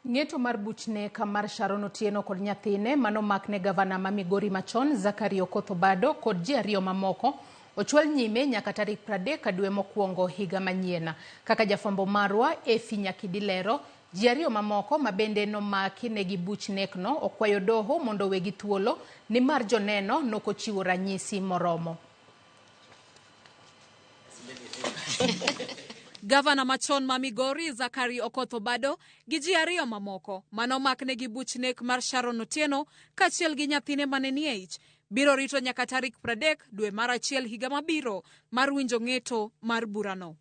Ng'eto mar buch nek mar Sharon Otieno kod nyathine manomak ne gavana ma Migori machon Zachary Okoth Obado kod ji ariyo mamoko ochwal nyime nyaka tarik 30 dwe mokwongo higa manyien. Kaka jafwambo marwa Effie Nyakidi lero, ji ariyo mamoko ma bende nomaki negi buch nekno okwayo doho mondo owegi thuolo nimar joneno nokochiwo ranyisi moromo. Gavana machon ma Migori Zachary Okoth Obado gi ji ariyo mamoko manomaknegi buch nek mar Sharon Otieno kaachiel gi nyathine mane nie ich biro rito nyaka tarik 30 dwe mar achiel higa mabiro mar winjo ng'eto mar burano.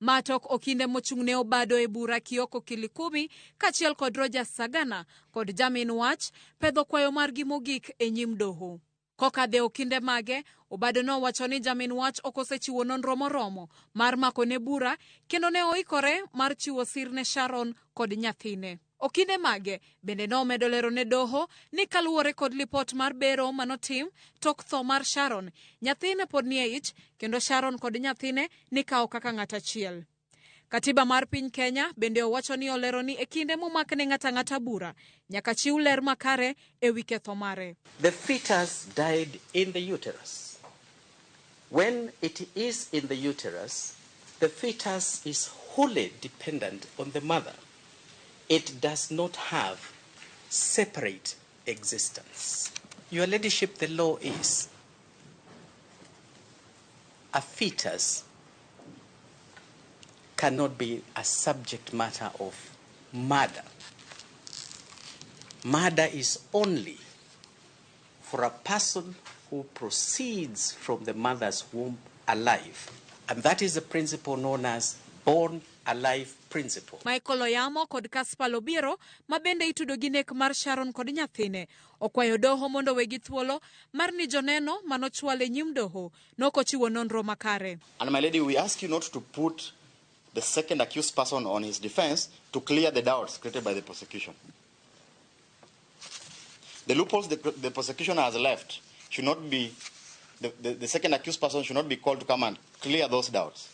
Matok okinde mochung'ne Obado e bura Kioko Kilikumi kaachiel kod Rogers Sagana kod Jamin Wach pedho kwayo margi mogik e nyim doho. Kokadhe okinde mage, Obado nowacho ni Jamin Wach ok osechiwo nonro moromo mar makone bura kendo ne oikore mar chiwo sir ne Sharon kod nyathine. Okinde mage bende nomedo lero ne doho ni kaluwore kod lipot mar bero manotim tok tho mar Sharon, nyathine pod nie ich kendo Sharon kod nyathine nikawo kaka ng'at achiel. Katiba mar piny Kenya bende owacho ni olero ni e kinde momakne ng'ato ang'ata bura, nyaka chiw ler makare e wi ketho mare. The fetus died in the uterus. When it is in the uterus, the fetus is wholly dependent on the mother. It does not have separate existence. Your Ladyship, the law is a fetus cannot be a subject matter of murder. Murder is only for a person who proceeds from the mother's womb alive. And that is the principle known as born alive principle. Michael Oyamo kod Caspar Obiero ma bende itudo gi nek mar Sharon kod nyathine okwayo doho mondo wegi thuolo mar ni joneno manochwal e nyim doho nokochiwo nonro makare. And my lady, we ask you not to put the second accused person on his defense to clear the doubts created by the prosecution. The loopholes the prosecution has left should not be, the second accused person should not be called to come and clear those doubts.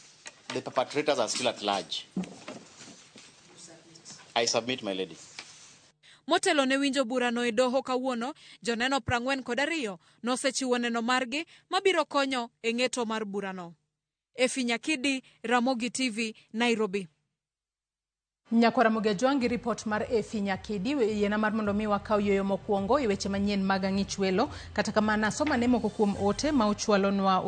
The perpetrators are still at large. I submit, my lady. Motelo ne winjo burano e doho kawuono, joneno 42 nosechiwo neno margi mabiro konyo e ng'eto mar burano. Effie Nyakidi, Ramogi TV, Nairobi. Nyakwara Ramogi Ajwang' gi ripot mar Effie Nyakidi yiena mar mondo mi wakaw yueyo mokwongo e weche manyien mag ang'ich welo. Kata kamano asoma ne moko kuom ote ma ochwalonwa.